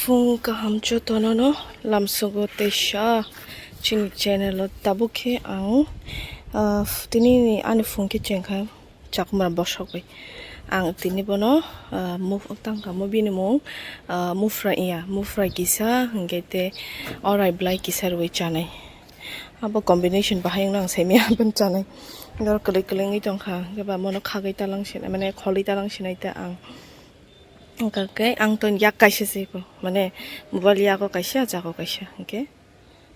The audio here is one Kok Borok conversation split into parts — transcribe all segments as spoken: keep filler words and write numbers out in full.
Phung kaham jotono no lamsogo teisa chini channel o tabuk khe ang, ah, tini ani phung khe chengkha chakumra bosok bai. Ang tini bono, ah, move tangka mo bini mung, ah, mufra iya, mufra kisa hingke te orai blai kisa rwi chanai. Abo combination bahai wngno ang saimaya aboni chanai. Oro kwlwi kwlwi wngwi tongkha, hingke ba mono khagwi talang sinai, mane kholwi talang sinai ta ang. Hingka khe ang to yak kaisa se ko, mane mobile yago kaisa, jago kaisa, hingke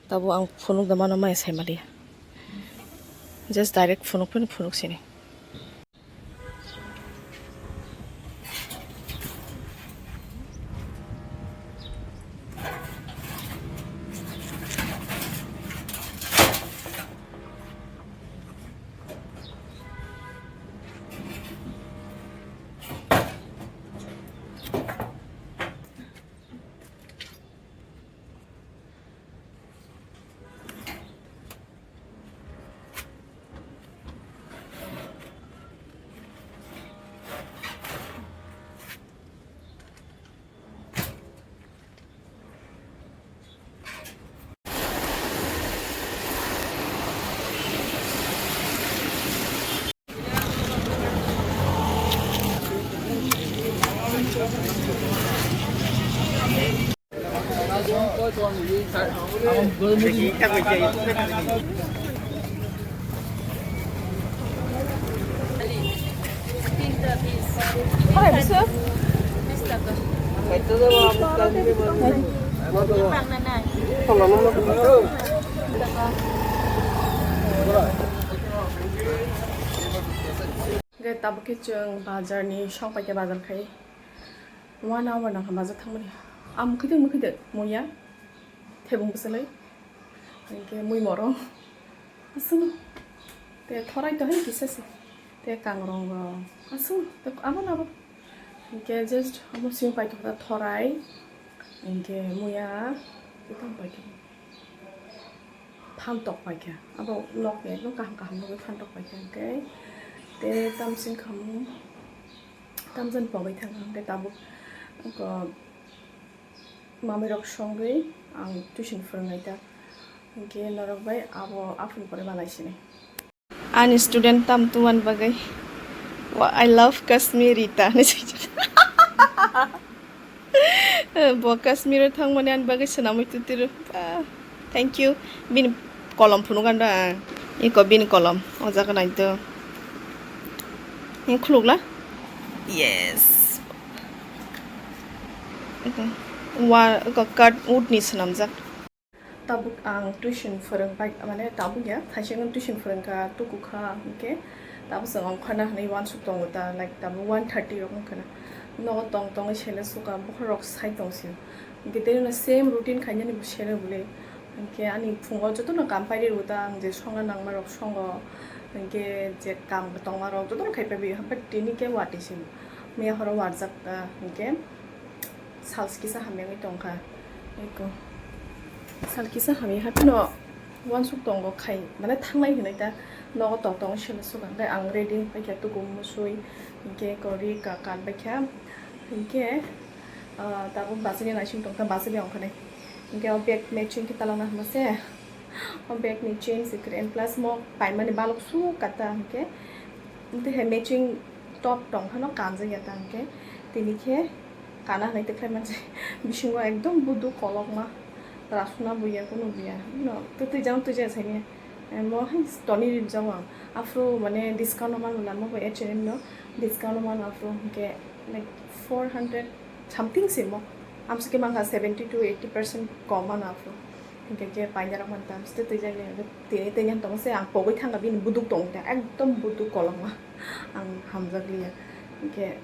tabo ang phunuk da mano maya sai maliya. Just direct phunuk phano phunuk sini. Hingke tabuk khe chwng bazar ni song paikha bazar khai. One hour nangkha bazar thangmani. Am khide mui khide muya. Thebung bwswlwi. Hingke mui morong. Aswkno. Te thorai to hai kisa se. Te kangrong rok. Aswkno. Te abo na abo. Hingke just amo simi paithok ta thorai. Hingke muya. Te tamo paithok. Phan tok paikha. Abo nok ni ekdom kaham kaham nugwi phan tok paikha hingke. Te tamsing khamu. Tamjani pogwi thang ang khe tabuk, ko, mamirok songwi ang tuition phwrwngnai ta. Hinkhe norok bai abo aphuru pore malai sini. Ani student tam tuman bagwi, "Wa-, I love Kashmiri," ta hinwi swijak. Bo Kashmir o thangmani ani bagwi swnamwi twtwiro. Ah, thank you. Bini kolom phunuk ano da. Iko bini kolom. O jaga nai to. Ni khuluk la? Yes. Wa, iko cut wood ni swnamjak. Tabuk ang tuition phwrwng pai, mane tabuk ya, thaising tuition phwrwng kha, tuku kha, hinkhe tabuk chwng ongkhorna hinwi uansuk tongo ta, like, tabuk one thirty rok wngkha na. Nogo tong tongwi sele suka, bokhorok sai tong sio. Hinkhe tei no same routine khainani bo sele bwle. Hinkhe ani phungo jotono kam pairi rwo ta, ang je songna nangma rok songo, hinkhe je kam tongma rok jotono khai paibi, but tini khe watwi simo. Miya horo warjak ta, hinkhe. Sal kisa hamya wngwi tongkha. Eko. Sal kisa hamya haphano uansuk tongo khai, mane thangnai hinwi ta nogo tong tong sele suka. Hwnkhe ang ready wngkha tuku musui, hinkhe eko ri ka kan baikha. Hinkhe, ah, tabuk bachani naising tongkha, bachani ongkha nai. Hinkhe o bag matching khe talangna hwnma se. O bag ni chain se kwrwi, and plus mo paimani balok su kata hinkhe. Tei hai matching top tong phano kanjak ya ta hinkhe. Tini khe kana hinwi tei khlai manse bisingo ekdom budu kolokma. Rasuna buya kunu buya. No, twi twi jang twi jang saimanya. Mo hai toni rijak ang. Aphuru mane discount no man bwla mo bo H and M no discount no man aphuru hinkhe like four hundred something se mo. Amsike mangkha seventy to eighty percent kom mano aphuru. Hinkhe khe painai rok manta, mste twijak ya, tini tei yang tongo se ang pogwi thangkha bini buduk tong ta, ekdom buduk kolokma ang hamjak liya. Hinkhe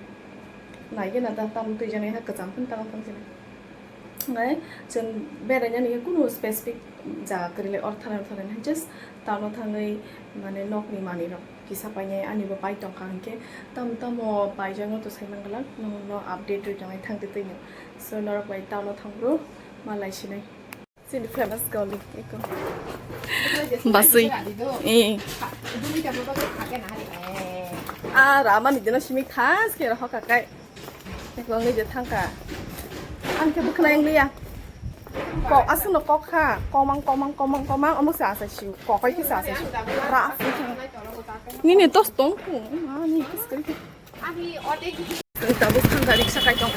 naigena ta tamo twijaknai ha kwcham phano tamo tong sini. Nai chwng berainani kunu specific jaga kwrwi le or thanai or thanai just tamo thangwi mane nokni manwi rok kisa painai ani bo pai tongkha hinkhe tamo tamo paijak no to sai manglak no no update rwi tongnai thang twi twino. So norok bai tamo thangphuru malai sinai. Chini famous goli eko. Basui. Eh. Ah, ramani dino simi khas khe rohok akai. Eko ngi je thangka. Ang khe bwkhwnai wng liya. Kok aswkno kok kha. Komang, komang, komang, komang. Omo se asa siu. Kok hai khe se asa siu. Ra aswk khe. Nini tos tong kho. Ani kis kari khe. Tabuk thangkha riksa kai tong.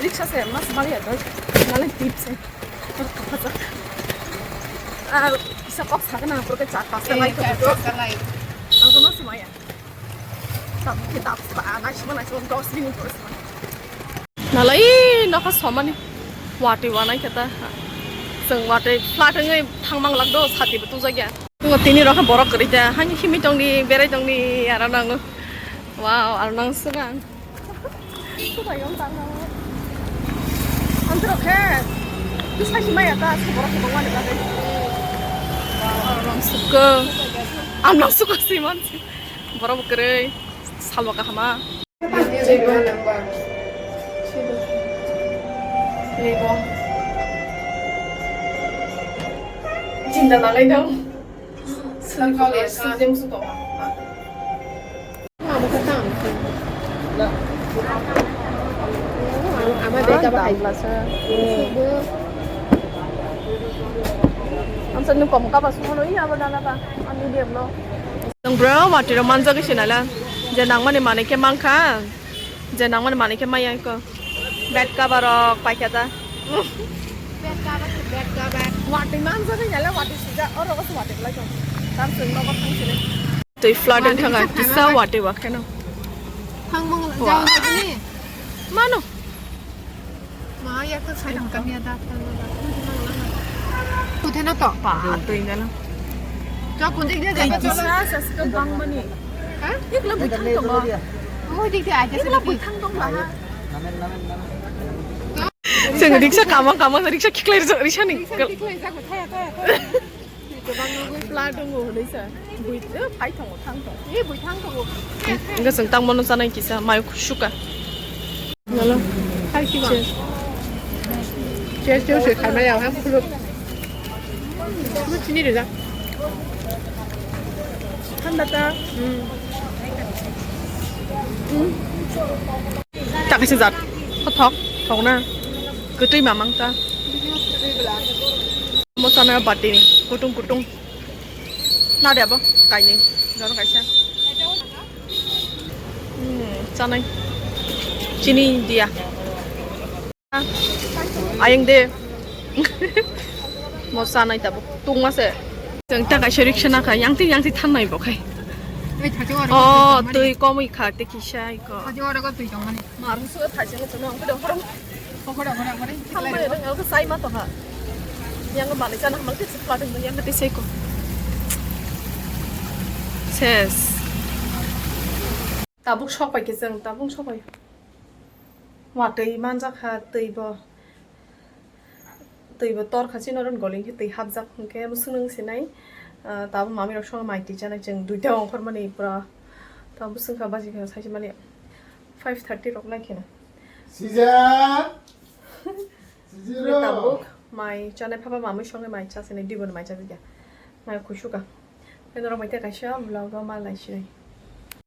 Riksa se mas bari ya doi. Nale tip se. Ar kisa kok sakna pura ke char pasta lai to. Ang kono sumaya. Tabuk ke tabuk ba nai sima nai sima dos minute pura sima. Nalai nokha somani. Watwi wanai khe ta. Chwng watwi flat wngwi thangmang lak do sati bo tujak ya. Ngo tini rokha borok kwrwi ta. Hani himwi tongdi berai tongdi aro nango. Wow, aro nang swkang. Swkang yang tang nango. Ang tro khe. Tu sai si maya ta, si borok khe bongwani bagwi. Wow, aro nang swkang. Ang nang swkang si man si. Borok bo kwrwi. Salwa kahama. Lego. Cinta nangai dong. Sini kau lihat, sini musuh tau. Ama dai jaba hai. Amsa ni kom ka ba sumo lo iya ba dana ba. Ani dia blo. Nang bro, watwi rok manjak se nala. Je nangmani manwi khe mankha. Je nangmani manwi khe maya ko. Bed cover rok paikha ta. Bed cover, bed cover. Watwi manjak se nala, watwi sijak. Oro ko watwi lai ko. Tam sung no ko thang sini. Twi flooding thanga kisa watwi wa kheno. Thang mang jang ni. Mano. Ma ya ko sai thang kam ya da. Kuthe na to. Pa twi gana. To kunjik dia jabe to. Kisa saska bang mani. Ha? Ikla buthang to ba. Mo dik dia aja. Ikla buthang to ba ha. Seng riksa kamang kamang riksa khiklai riksa ni. Thaya thaya. Kwbang nugwi pla tongo hwnwi sa. Bui, eh, phai tongo, thang tongo. Eh, bui thang tongo. Wngkha chwng tangmano chanai kisa, mayo suka. Hello. Hai kiba. Cheers. Cheers, cheers, cheers, khai maya, ha, khuluk. Khuluk chini rwjak. Thanda ta. Hmm. Hmm. Ta kaisa jat. Kothok, thokna. Kwtwi mamang ta. Omo chanai bati ni kutung kutung. Na de abo kainwi. Jono kaisa. Hmm, chanai. Chini dia. Ayang de. Mo chanai tabuk. Tungma se. Chwng ta kaisa riksa na kha. Yang ti yang ti thanai bo khai. Oh, twi komwi kha te kisa iko. Marung suka thai sini cuma aku dong orang. Pokok dong orang orang. Thambai dong aku sai ma toha. Yang ke balik sana malah kita sekolah dong yang ke tisai ko. Ses. Tabuk sok pai ke chwng, tabuk sok pai. Watwi manjak kha twi bo. Twi bo tor kha chini oro goli khe twi hapjak hwnkhe bwswk nwng sinai. Ah, tabuk mami rok songwi mai twi chanai chwng duita ongkhormani pura. Tabuk bwswk kha basi kha saisi mani five thirty rok nai kheno. Sija. Sijiro. Tabuk mai chanai phaba mamui songwi mai cha sinai dibon mai cha dija. Mai kusuka. Khe norok mai tei kaisa vlog o ma lai sinai.